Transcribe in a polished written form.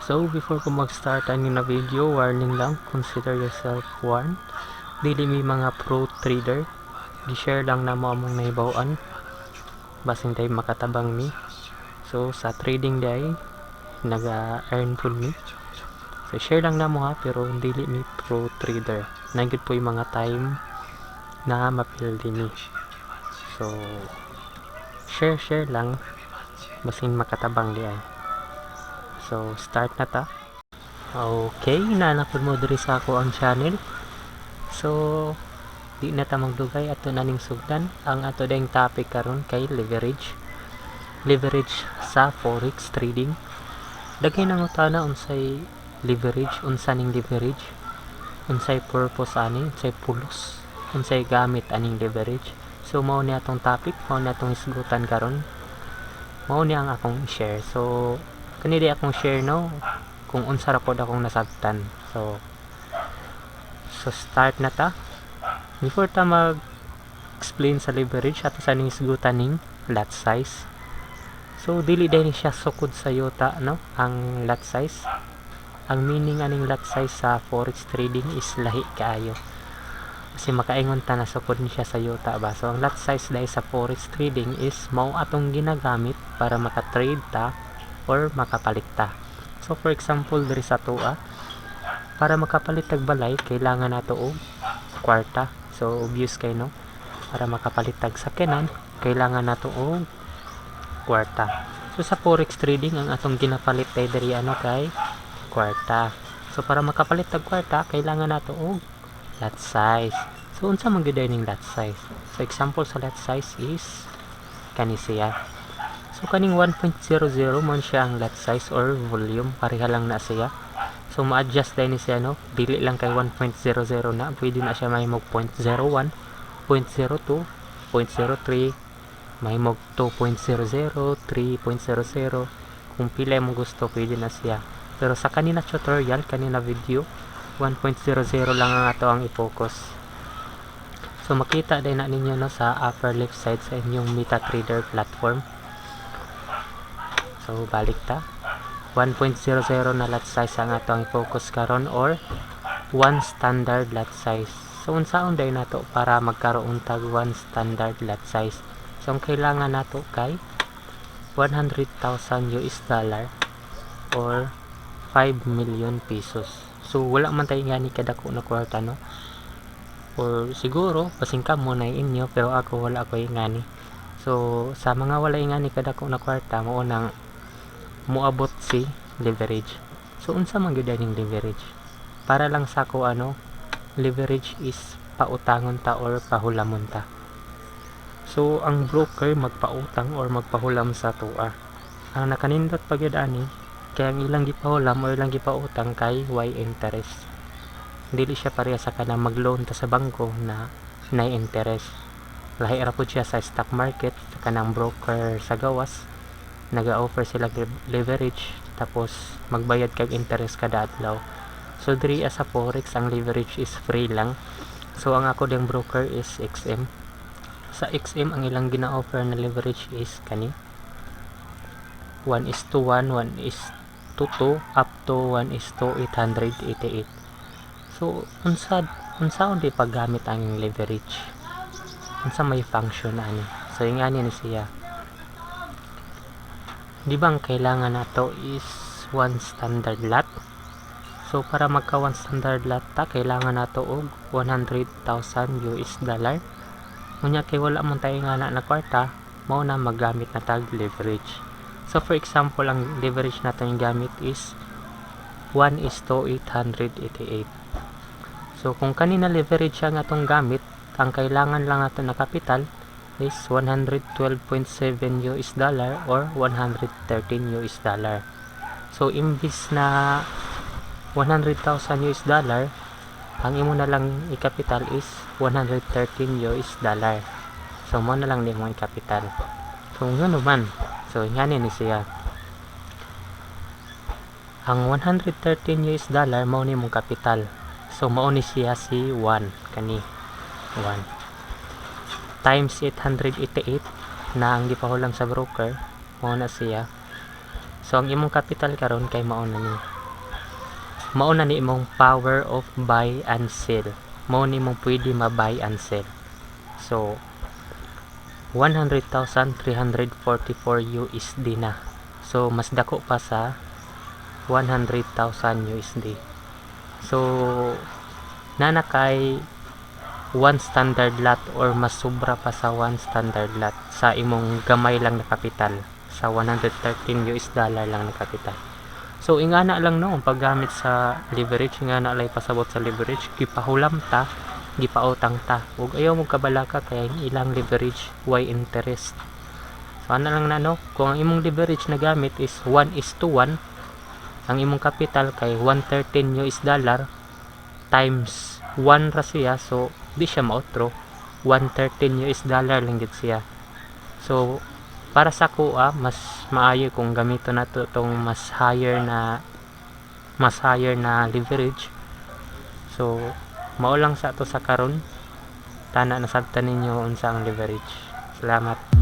So, before ko mag-start ani na video, warning lang, consider yourself warned. Dili mi mga pro trader. Gi-share lang namo among nahibaw-an. Basin tayo makatabang mi. So, sa trading day, naga-earn pud mi. So, share lang namo ha, pero dili mi pro trader. Naa gyud poy mga time na mapildi mi. So, share share lang basin makatabang diay. So, start na ta. Okay, naa na pud mo diri sa akoang channel. So, di na ta magdugay, ato na ning sugdan. Ang ato ding topic karon kay leverage. Leverage sa forex trading. Daghay nangutana unsay leverage, unsa ning leverage, unsay purpose ani, unsay pulos, unsay gamit aning leverage. So mao ni atong topic, mao ni atong hisgutan karon. Mao ni ang akong i-share. So kani di akong share, no, kung unsa ra pod akong nasabtan. So start na ta. Before ta mag explain sa leverage, ato sa ning hisgutan ning lot size. So dili diay ni siya sukod sa yuta, no, ang lot size. Ang meaning aning lot size sa forex trading is lahi kaayo. Kasi makaingon ta na sukod ni siya sa yuta ba. So ang lot size dahil sa forex trading is mao atong ginagamit para maka-trade ta or makapalit ta. So for example, diri sa atoa, para makapalit tag balay kailangan nato og kwarta. So obvious kay, no. Para makapalit tag sakyanan kailangan nato og kwarta. So sa forex trading, ang atong ginapalit tay diri ano kay kwarta. So para makapalit tag kwarta kailangan nato og lot size. So unsa man gyud ning lot size? So example sa lot size is kani siya. So kaning 1.00 man siya ang lot size or volume, pareha lang na siya. So ma-adjust din ni siya, no. Dili lang kay 1.00 na, pwede na siya mahimog 0.01, 0.02, 0.03, mahimog 2.00, 3.00, kung pila mo gusto pwede na siya. Pero sa kanina tutorial, kanina video, 1.00 lang ang ato ang i-focus. So makita din na ninyo, no, sa upper left side sa inyong MetaTrader platform. So balik ta. 1.00 na lot size ang ato ang i-focus karon or 1 standard lot size. So unsaon day nato para magkaroon tag 1 standard lot size? So ang kailangan nato kay 100,000 US dollar or 5 million pesos. So wala man tayo ngani kadako na kwarta, no. Or siguro basin kamo na inyo, pero ako wala ko ngani. So sa mga wala ngani kadako na kwarta, mao nang moabot si leverage. So unsa man gyud ning leverage? Para lang sa ako ano, leverage is pautangon ta or pahulamon ta. So ang broker magpautang or magpahulam sa atoa. Ang nakanindot pa gyud ani kay ang ilang gipahulam or ilang gipautang kay way interest. Dili siya pareha sa kanang mag-loan ta sa bangko na nay interest. Lahi ra pud siya sa stock market, kanang broker sa gawas naga-offer sila leverage tapos magbayad kag interest kada adlaw. So diri sa forex, ang leverage is free lang. So ang ako ding broker is XM. Sa XM, ang ilang gina-offer na leverage is kani 1 is to 1, 1 is to 2, up to 1 is to 888. So unsa di paggamit ang leverage? Unsa may function ani? So yung ani ni siya. Di ba ang kailangan nato is one standard lot? So para magka one standard lot ta, kailangan nato og 100,000 US dollar. Unya kay wala man tayo nga na kwarta, mao na maggamit na tag leverage. So for example, ang leverage nato yung gamit is 1 is to 888. So kung kanina leverage ang atong gamit, ang kailangan lang nato na capital is 112.7 US dollar or 113 US dollar. So imbis na 100,000 US dollar, ang imo na lang i-capital is 113 US dollar. So mo na lang ni imong i-capital. So ngano man? So ngani ni siya. Ang 113 US dollar mao ni imong capital. So mao ni siya si 1, kani 1 times 888 na ang gipahulam sa broker, mao na siya. So ang imong capital karon kay mao na ni. Mao na ni imong power of buy and sell. Mao ni imong pwede ma-buy and sell. So 100,344 USD na. So mas dako pa sa 100,000 USD. So nana kay one standard lot or mas sobra pa sa one standard lot sa imong gamay lang na kapital, sa 113 US dollar lang na kapital. So ingana lang, no, ang paggamit sa leverage. Ingana lang pasabot sa leverage: gipahulam ta, gipautang ta. Ug ayaw mo kabalaka kay ang ilang leverage way interest. So ana lang na, no? Kung ang imong leverage na gamit is 1:1, ang imong capital kay 113 US dollar times 1 ra siya, so di siya maotro, 113 US dollar lang gid siya. So para sa kuha, mas maayo kung gamito nato tong mas higher na leverage. So mao lang sa to sa karon. Tana nasabtan ninyo unsa ang leverage. Salamat.